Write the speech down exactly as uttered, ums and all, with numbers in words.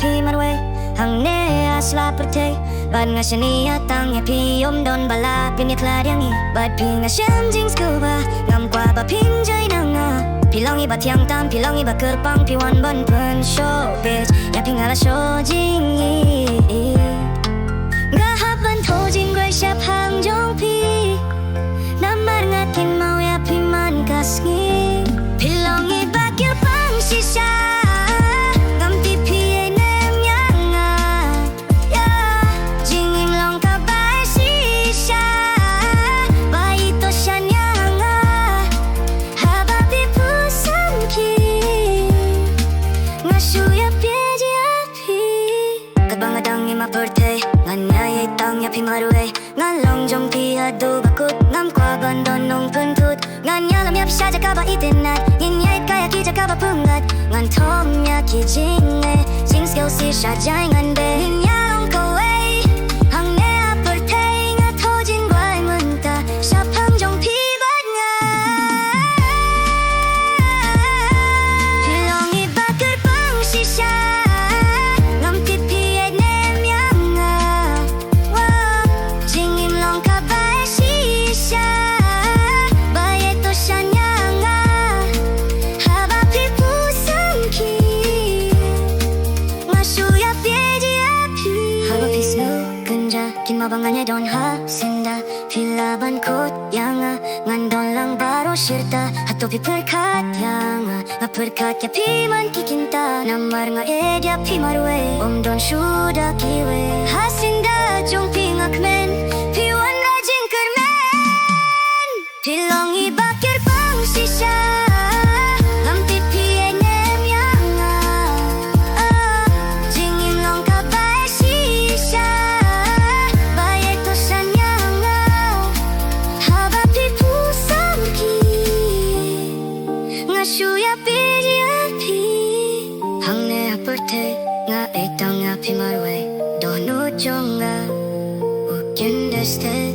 phi marwei hangne ha sla pyrthei. Bad nga shaniah tang ïa phi, ym don ba lah pynïakhlad ïa ngi. Bad phi nga shem jingsngewbha, ngam kwah ba phin jai na nga. Phi long i ba thiang tam, phi long i ba kyrpang, phi wan ban pynshoh peit ïa phi, nga la shoh jingim. Nga hap ban thoh jingkhuslai shaphang jong phi, namar nga kynmaw ïa phi man ka sngi. Phi long i ba kyrpang shisha, ngam tip phi ïa nem ïa nga. Ïa, jingim long kaba shisha ba ïeit to shan ïa nga. Haba phi pyrshang ki, nga shu ïa phi, ïa phi. Katba nga dang im ha pyrthei, ngan ïai tang ïa phi marwei. Nga long jong phi haduh ba kut, ngam kwah ban don nongpynthut. Ngan ïalam ïa phi sha jaka ba itynnad, ngin ïai kai ïa ki jaka ba pyngat. Ngan thom ïa ki jingeh, jingsngewsih sha jaiñ ngan beh. Ngin ïa long kawei hangne ha pyrthei, nga thoh jingduwai mynta shaphang jong phi bad nga. Phi long i ba kyrpang shisha, ngam tip phi ïa nem ïa nga. Wow, jingim long kaba shisha ba ïeit to shan ïa nga. Haba phi pyrshang ki, nga shu ïa phi, ïa phi. Haba phi sngewkynja, kynmaw ba ngan ïa don ha syndah. Phi lah ban kut ïa nga, ngan don lang baroh shirta. Hato phi pyrkhat ïa nga? Nga pyrkhat ïa phi man ki kynta, namar nga ïeit ïa phi marwei, ym don shuh da kiwei. Ha syndah jong phi nga kmen, phi wan da jingkyrmen. Phi long i ba kyrpang shisha, ngam tip phi ïa nem ïa nga. Ah, jingim long kaba shisha ba ïeit to shan ïa nga. Haba phi pyrshang ki, nga shu ïa phi, ïa phi. Hangne ha pyrthei nga ïeit tang ïa phi marwei. Dohnud jong nga, who can destroy?